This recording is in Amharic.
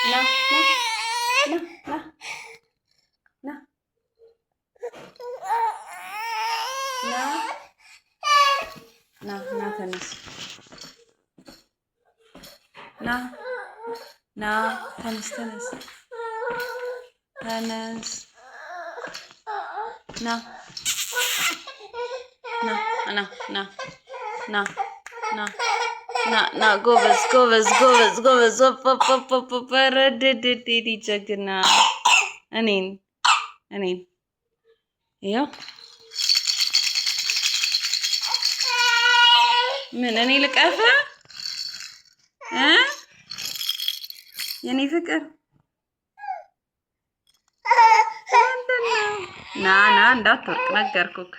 ና ና ና ና ና ና ና ተነስ ና ና ተነስ ተነስ ተነስ ና ና ና ና ና ና ና ና ጎበዝ ጎበዝ ጎበዝ ጎበዝ ረድድድድ ጀግና። እኔን እኔን ይኸው ምን እኔ ልቀፍ እ የኔ ፍቅር ና ና እንዳትወርቅ ነገርኩክ።